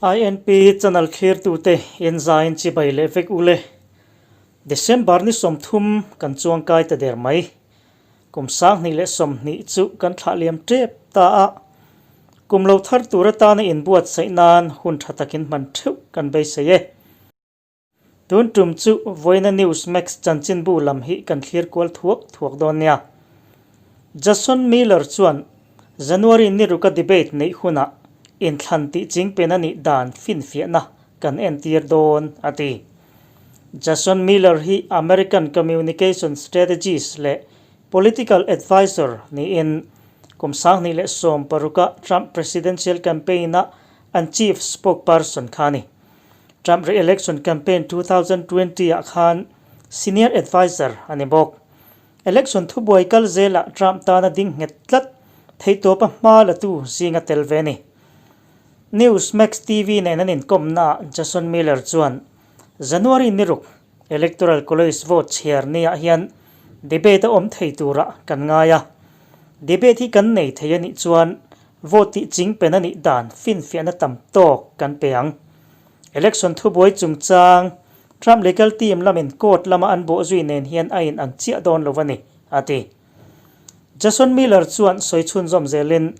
INP channel thlirtute inzain chibai leh vek ule. December ni 30 kan chuangkai ta der mai. Kum 2020 chu kan thlah liam tep ta a. Kum lo thar tur atana inbuatsaih nan hun tha takin hman theuh kan beisei e. Tun tum chu vawiina News Max chanchinbu lam hi kan thlir kual thuak thuak dawn nia. Jason Miller chuan January ni ruka debate neih hunah inthlan tih chingpen a nih dan finfiahna kan entir dawn a ti. Jason Miller hi American communication strategist leh political advisor niin kum 2016-a Trump presidential campaign-a an chief spokesperson kha a ni. Trump re-election campaign 2020 ah khan senior adviser a ni bawk. Election thubuai kal zelah Trump tana ding nghet tlat theihtawpa hma latu zinga tel ve a ni. Newsmax TV nen an inkawmnaah Jason Miller chuan January ni ruk Electoral College vote chhiar niah hian debate a awm thei turah kan ngai a. Debate hi kan nei thei a nih chuan Vote tih chingpen a nih dan finfiahna tam tawk kan pe ang. Election thubuai chungchang Trump legal team lamin court lama an bawh zui nen hian a in ang chiah dawn lo a ni, a ti. Jason Miller chuan sawi chhunzawm zelin,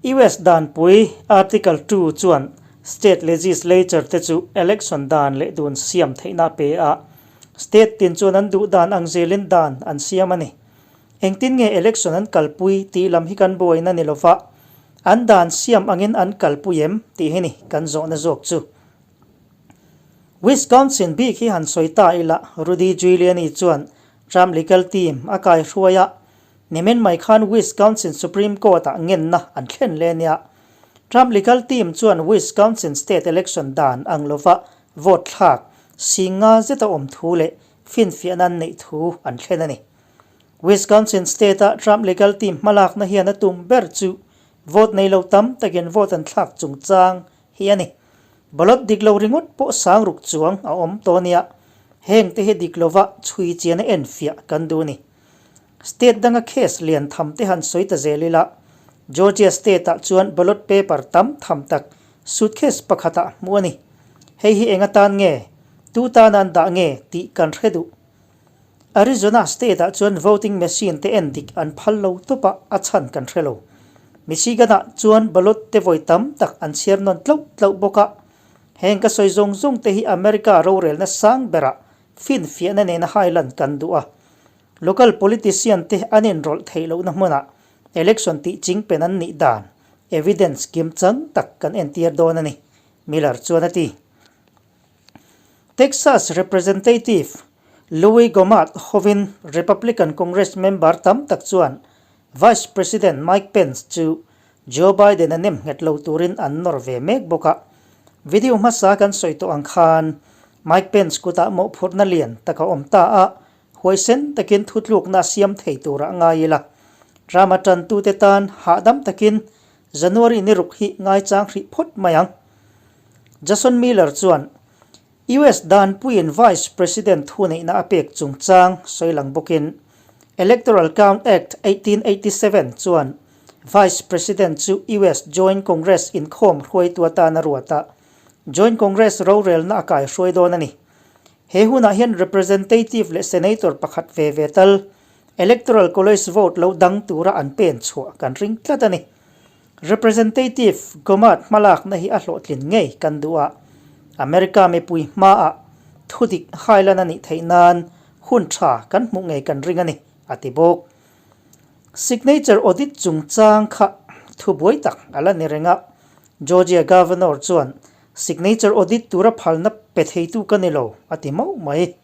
US danpui Article 2 chuan state legislature te chu election dan leh dun siam theihna a pe a, state tin chuan an duh dan ang zelin dan an siam a ni. Engtin nge election an kalpui tih lam hi kan buaina ni lova, an dan siam angin an kalpui em tih hi ni kan zawhna zawk chu. Wisconsin bik hi han sawi ta ila, Rudy Giuliani chuan Trump legal team a kaihruai a, nimin mai khan Wisconsin Supreme Court ah ngenna an thlen le nia. Trump legal team chuan Wisconsin state election dan ang lova vote thlak singa zeta awm thu leh finfiahna an neih thu an thlen a ni. Wisconsin state-a Trump legal team hmalakna hian a tum ber chu vote nei lo tam takin vote an thlak chungchang hi a ni. Ballot dik lo ringawt pawh sang ruk chuang a awm tawh nia, heng te hi dik lova chhui chian a enfiah kan duh a ni. State danga case lian tham te han sawi ta zel ila, Georgia state-ah chuan ballot paper tam tham tak suitcase pakhatah hmuh a ni. Hei hi eng atan nge, tu tana an dah nge tih kan hre duh. Arizona state-ah chuan voting machine te en dik an phal lo tawp a, a chhan kan hre lo. Michigan-ah chuan ballot te vawi tam tak an chhiar nawn tlauh tlauh bawk a. Heng ka sawi zawng zawng te hi America rorelna sang berah finfiahna nena hailan kan duh a. Local politician te an inrawlh theih lohna hmunah election tih chingpen an nih dan evidence kimchang tak kan entir dawn a ni, Miller chuan a ti. Texas Representative Louie Gohmert hovin Republican Congress member tam tak chuan Vice President Mike Pence chu Joe Biden a nem nghet lo turin an nawr ve mek bawk a. Video hmasa kan sawi tawh ang khan Mike Pence kutah mawhphurhna lian tak a awm ta a, huaisen takin thutlukna a siam thei turah ngai ila. Trump a tantute tan hahdam takin January ni ruk hi ngaichang hrih phawt mai ang. Jason Miller chuan US danpuiin Vice President thuneihna a pek chungchang sawi lang bawkin Electoral Count Act 1887 chuan Vice President chu US Joint Congress inkhawm hruaitu atan a ruat a, Joint Congress rorelna a kaihruai dawn a ni. He hunah hian Representative leh Senator pakhat ve ve tal Electoral College vote lo dang tura an pen chhuah kan ring tlat a ni. Representative Gohmert hmalakna hi a hlawhtlin ngei kan duh a, America mipui hmaah thudik hailan a nih theih nan hun tha kan hmuh ngei kan ring a ni, a ti bawk. Signature audit chungchang kha thubuai tak a la ni reng a, Georgia Governor chuan signature audit tura phalna pe theitu ka ni lo, a ti mauh mai.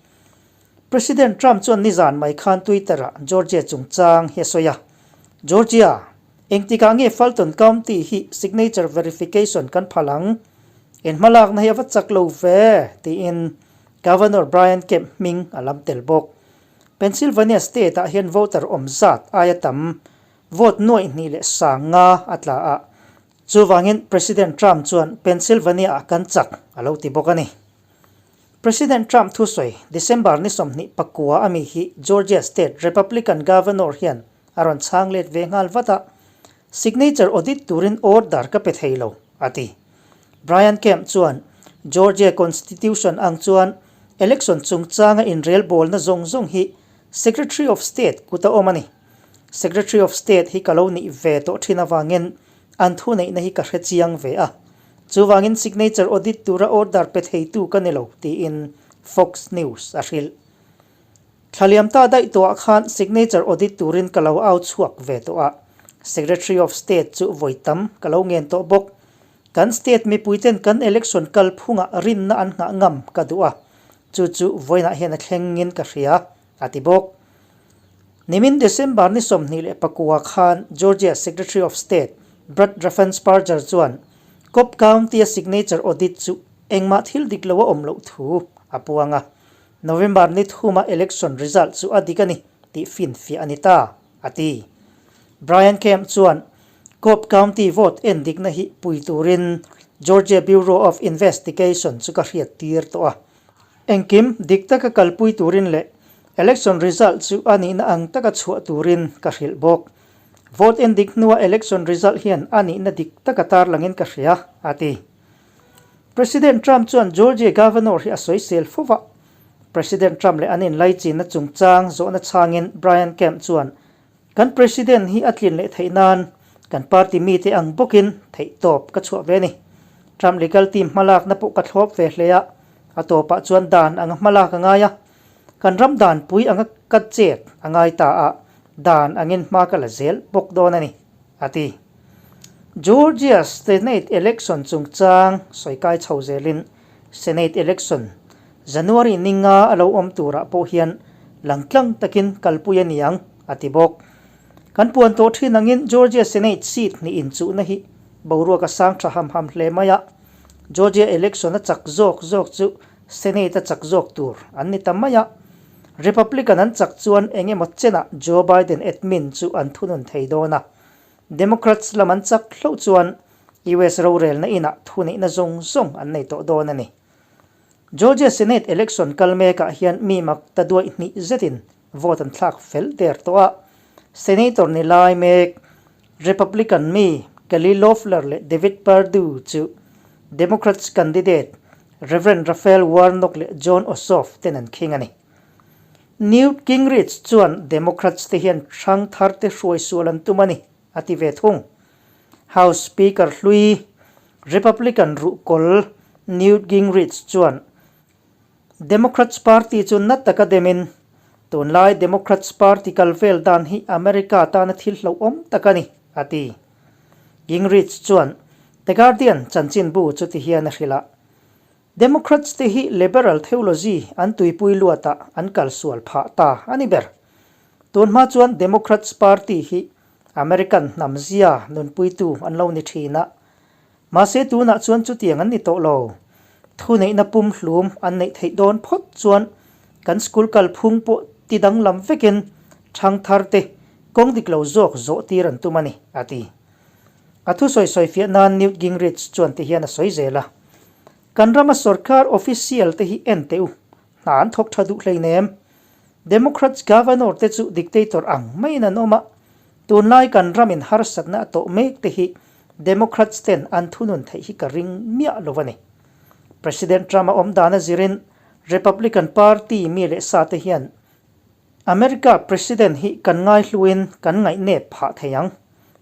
President Trump chuan nizan mai khan Twitter-ah Georgia chungchang hi a sawi a, Georgia, engtikah nge Fulton County hi signature verification kan phal ang? En hmalakna hi a va chak lo ve, tiin Governor Brian Kemp hming a lam tel bawk. Pennsylvania state-ah hian voter awm zat aia tam vote 2,500 a tla a, chuvangin President Trump chuan Pennsylvania-ah kan chak a lo ti bawk a ni. President Trump thusawi December ni 29 a mi hi Georgia State Republican Governor hian a rawn chhang let ve nghal vat a, Signature audit turin order ka pe thei lo, a ti. Brian Kemp chuan Georgia Constitution ang chuan election chungchanga inrelbawlna zawng zawng hi Secretary of State kut a awm a ni. Secretary of State hi ka lo nih ve tawh thin avangin an thuneihna hi ka hre chiang ve a. Chuvangin signature audit tura order pe theitu ka ni lo, tiin Fox News a hrilh. Thlaliam ta daih tawhah khan signature audit turin ka lo au chhuak ve tawh a, Secretary of State chu vawi tam ka lo ngen tawh bawk. Kan state mipuiten kan election kalphungah rinna an nghah ngam ka duh a, chu chu vawiinah hian a thlengin ka hria, a ti bawk. Nimin December ni 24 khan Georgia Secretary of State Brad Raffensperger chuan Cobb County-a signature audit chu engmah thil dik lo a awm loh thu a puang a. November ni thuma election result chu a dik a ni tih finfiah a ni ta, a ti. Brian Kemp chuan Cobb County vote en dikna hi pui turin Georgia Bureau of Investigation chu ka hriat tir tawh a. Engkim dik taka kalpui turin leh election result chu a nihna ang taka chhuah turin ka hrilh bawk. Vote en dik hnua election result hian a nihna dik taka tarlangin ka hria, a ti. President Trump chuan Georgia Governor hi a sawisel fo va. President Trump leh an inlaichinna chungchang zawhna chhangin Brian Kemp chuan, Kan President hi a tlin leh theih nan kan party mite ang bawkin theihtawp ka chhuah ve a ni. Trump legal team hmalakna pawh ka thlawp ve hle a, a tawpah chuan dan anga hmalak a ngai a. Kan ram danpui anga ka chet a ngai ta a, dan angin hma ka la zel bawk dawn a ni. a ti. Georgia Senate election chungchang sawi kai chho zelin Senate election January ninga a lo awm turah pawh hian langtlang takin kalpui a ni ang, a ti bawk. Kan puan tawh thin angin Georgia Senate seat hnih inchuhna hi boruak a sang tha ham ham hle mai a, Georgia election a chak zawk zawk chu Senate a chak zawk tur an ni ta mai a, Republican an chak chuan eng emaw chenah Joe Biden admin chu an thunun thei dawn a, Democrats lam an chak hloh chuan US rorelna inah thuneihna zawng zawng an nei tawh dawn a ni. Georgia Senate election kal mekah hian mi mak ta duaih hnih zetin vote an thlak fel der tawh a, Senator ni lai mek Republican mi Kelly Loeffler leh David Perdue chu Democrats candidate Rev. Raphael Warnock leh Jon Ossoff ten an khing a ni. Newt Gingrich chuan Democrats te hian hrang thar te hruai sual an tum a ni, a ti ve thung. House Speaker hlui Republican ruhkawl Newt Gingrich chuan Democrats Party chu na taka demin, Tunlai Democrats Party kal vel dan hi America tana thil hlauhawm tak a ni, a ti. Gingrich chuan The Guardian chanchinbu chu ti hian a hrilh a, Democrats te hi liberal theology an tuipui luatah an kal sual phah ta a ni ber. Tun hma chuan Democrats Party hi American hnamzia nunpuitu an lo ni thin a, mahse tunah chuan chutiang an ni tawh lo. Thuneihna pumhlum an neih theih dawn phawt chuan kan school kalphung pawh ti danglam vekin thangthar te kawng dik lo zawk zawh tir an tum a ni, a ti. A thusawi sawifiah nan Newt Gingrich chuan ti hian a sawi zel a, Kan rama sorkar official te hi en teh u, hna an thawk tha duh hleinem. Democrats governor te chu dictator ang maiin an awm a, tunlai kan ramin harsatna a tawh mek te hi Democrats ten an thunun theih hi ka ring miah lo a ni. President Trump a awm dan a zirin Republican Party mi leh sa te hian America President hi kan ngaihluin kan ngaihnep phah thei ang.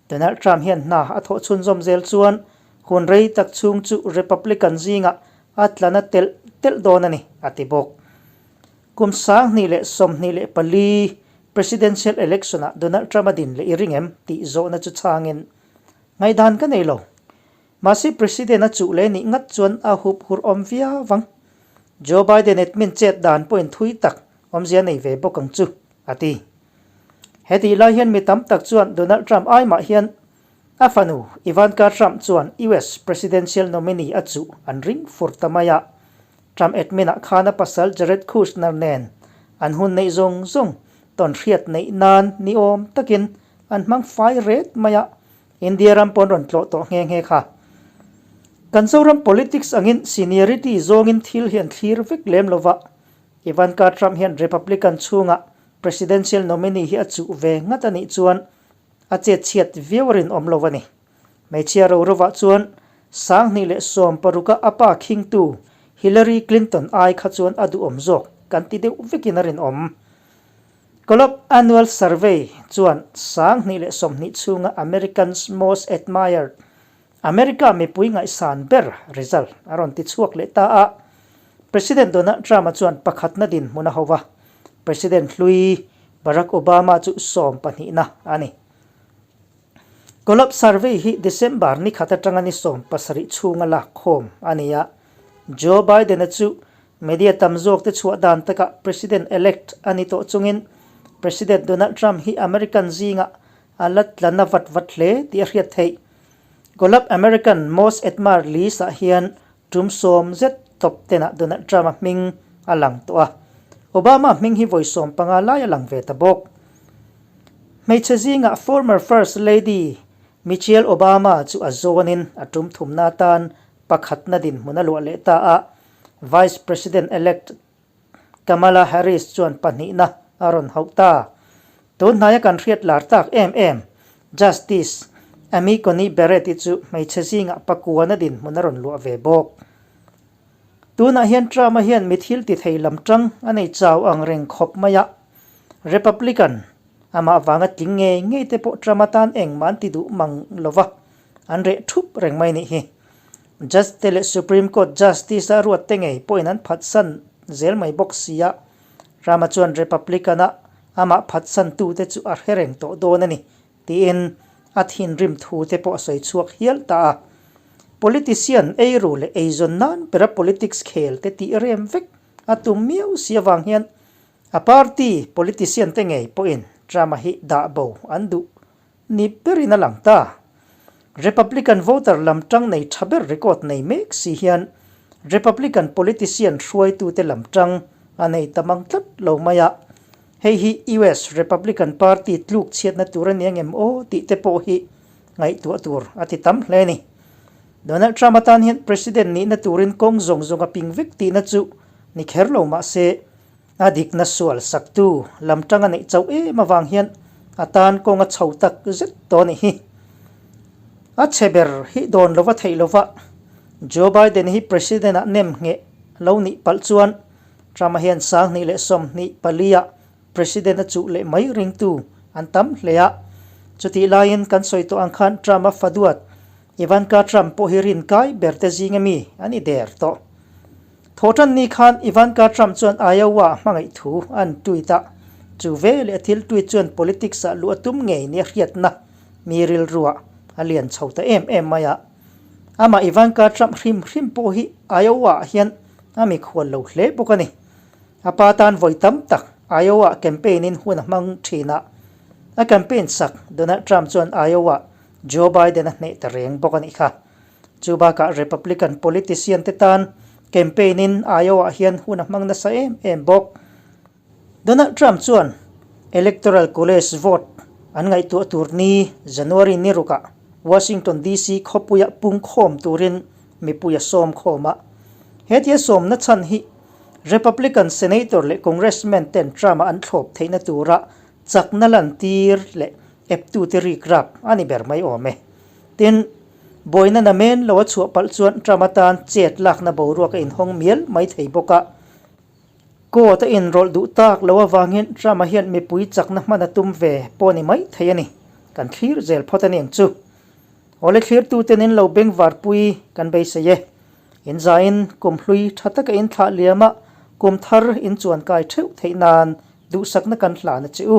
Donald Trump hian hna a thawh chhunzawm zel chuan hun rei tak chhung chu Republican zingah a tlana telh telh dawn a ni, a ti bawk. Kum 2024 Presidential Election-ah Donald Trump a din leh i ring em tih zawhna chu chhangin, Ngaihdan ka nei lo. Mahse President a chuh leh nih ngat chuan a hup hur awm viau ang. Joe Biden admin chet dan pawhin thui tak awmzia nei ve bawk ang chu, a ti. Hetih lai hian mi tam tak chuan Donald Trump ai mah hian a fanu Ivanka Trump chuan US Presidential nominee a chuh an ring fur ta mai a. Trump admin ah khan a pasal Jared Kushner nen an hun neih zawng zawng tawn hriat neih nan ni awm takin an hmang fai ret mai a, India ram pawn rawn tlawh tawh nghe nghe kha. Kan Zoram politics angin seniority zawngin thil hi an thlir vek lem lo va, Ivanka Trump hian Republican chhunga presidential nominee hi a chuh ve ngat a nih chuan a chet chhiat viau a rinawm lo a ni. Hmeichhia ro rovah chuan 2016 a a pa khingtu Hillary Clinton ai kha chuan a duhawm zawk kan ti deuh vekin a rinawm. Gallup Annual Survey chuan 2020 chhunga Americans Most Admired, America mipui ngaihsan ber result a rawn ti chhuak leh ta a. President Donald Trump-a chuan pakhatna dinhmun a ho va, President hlui Barack Obama chu sawm pahnihna a ni. Gallup survey hi December ni khat atanga ni 17 chhunga lak khawm a ni a. Joe Biden-a chu media tam zawk te chhuah dan takah President elect a ni tawh chungin President Donald Trump hi American zingah a la tla na vat vat hle tih a hriat theih. Gallup American Most Admired list ah hian tum sawm zet top ten ah Donald Trump-a hming a lang tawh a. Obama hming hi vawi 15 lai a lang ve ta bawk. Hmeichhe zingah former First Lady Michelle Obama chu a zawnin a tum thumna atan pakhatna dinhmun a luah leh ta a, Vice President-elect Kamala Harris chuan pahnihna a rawn hauh ta. Tun hnaia kan hriat lar tak em em Justice Amy Coney Barrett-i chu hmeichhe zingah pakuana dinhmun a rawn luah ve bawk. Tunah hian Trump-a hian mi thil ti thei lam tang a nei chau ang reng khawp mai a. Republican, amah vanga tling ngei ngei te pawh Trump atan engmah an ti duh mang lo va, an reh thup reng mai nih hi. Judge te leh Supreme Court Justice a ruat te ngei pawhin an phatsan zel mai bawk si a. Trump-a chuan Republican-a amah phatsan tute chu a hre reng tawh dawn a ni tiin a thinrim thu te pawh a sawi chhuak hial ta a. Politician eiru leh eizawn nan bera politics khel te tih rem vek a tum miau si avang hian a party politician te ngei pawhin Trump-a hi dah bo an duh ni berin a lang ta. Republican voter lam tang nei tha ber record nei mek si hian Republican politician hruaitute lam tang a nei ta mang tlat lo mai a. Hei hi US Republican Party tluk chhiatna tur a ni angem aw tih te pawh hi ngaihtuah tur a ti tam hle a ni. Donald Trump atan hian President nihna turin kawng zawng zawng a ping vek tihna chu ni kher lo mah se, a dikna sual saktu lam tang a neih chauh em avang hian a tan kawng a chho tak zet tawh a nih hi. A chhe ber hi dawn lova theih lova Joe Biden hi President ah nem ngheh lo nih palh chuan Trump-a hian 2024 ah President a chuh leh mai ringtu an tam hle a. Chutih laiin kan sawi tawh ang khan Trump-a faduat Ivanka Trump pawh hi rinkai ber te zing ami a ni der tawh. Thawhtan ni khan Ivanka Trump chuan Iowa a hmangaih thu an tweet a, chu ve leh a thil tweet chuan politics ah luh a tum ngei nia hriatna mi rilruah a lian chho ta em em mai a. Amah Ivanka Trump hrim hrim pawh hi Iowa ah hian a mikhual lo hle bawk a ni. A pa tan vawi tam tak Iowa campaign in hun a hmang thin a, a campaign sak Donald Trump chuan Iowa Joe Biden a hneh ta reng bawk a nih kha. Chu bakah Republican politician te tan campaign in Iowa hian hun a hmang nasa em em bawk. Donald Trump chuan Electoral College vote an ngaihtuah tur ni January ni rukah Washington DC khawpuia pungkhawm turin mipui a sawm khawm a. Hetia sawmna chhan hi Republican Senator leh Congressman ten Trump-a an thlawp theihna tura chakna lantir leh eptute rikrap a ni ber mai awm e. Tin, buaina namen lo a chhuah palh chuan Trump atan chet lakna boruak a inhawng mial mai thei bawk a. Court a inrawlh duh tak lo avangin Trump-a hian mipui chakna hman a tum ve pawh a ni mai thei a ni. Kan thlir zel phawt a ni ang chu. Awle thlirtuten in lo bengvarpui kan beisei e. In zain kum hlui tha taka in thlah liam a, kum thar in chuan kai theuh theih nan duhsakna kan hlan a che u.